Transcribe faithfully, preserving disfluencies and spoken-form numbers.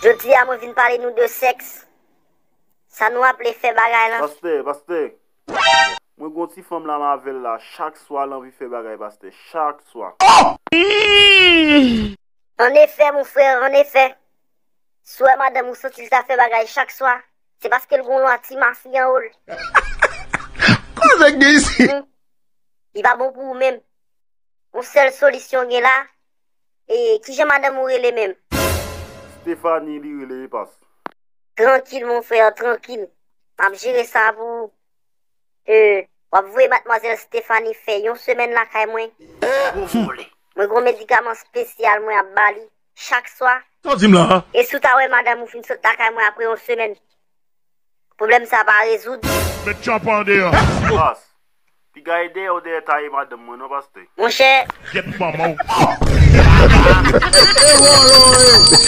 Jodi a mwen vin pale nou de sèks. Sa nou aple fè bagay la. Pastè, pastè. Mwen gon ti fanm la m avè l la. Chak swa l anvi fè bagay, pastè. Chak swa. An efè, mon frè, an efè. Si w wè madanm ou santi l ta fè bagay chak swa, se paske l gon lwa ti masi anwo l. Koze k gen isi? Hmm. Li pa bon pou ou menm. Yon sèl solisyon gen la. E kijan madanm ou rele menm? Stephanie li rele, e pas. Trankil, mon frè, trankil. M ap jere sa pou ou. E, w ap voye madmwazèl Stephanie fè yon semèn lakay mwen. Gwo vòlè. Mwen gon medikaman espesyal mwen ap ba li chak swa. Sa w di m la? E si w ta wè madanm ou fin sot lakay mwen apre yon semèn, pwoblèm sa pa rezoud. Met tchapa andeyò. Pas. Piga e dèyè w dèyè taye madanm mwen non, pastè. Monchè. Gyèt manman w.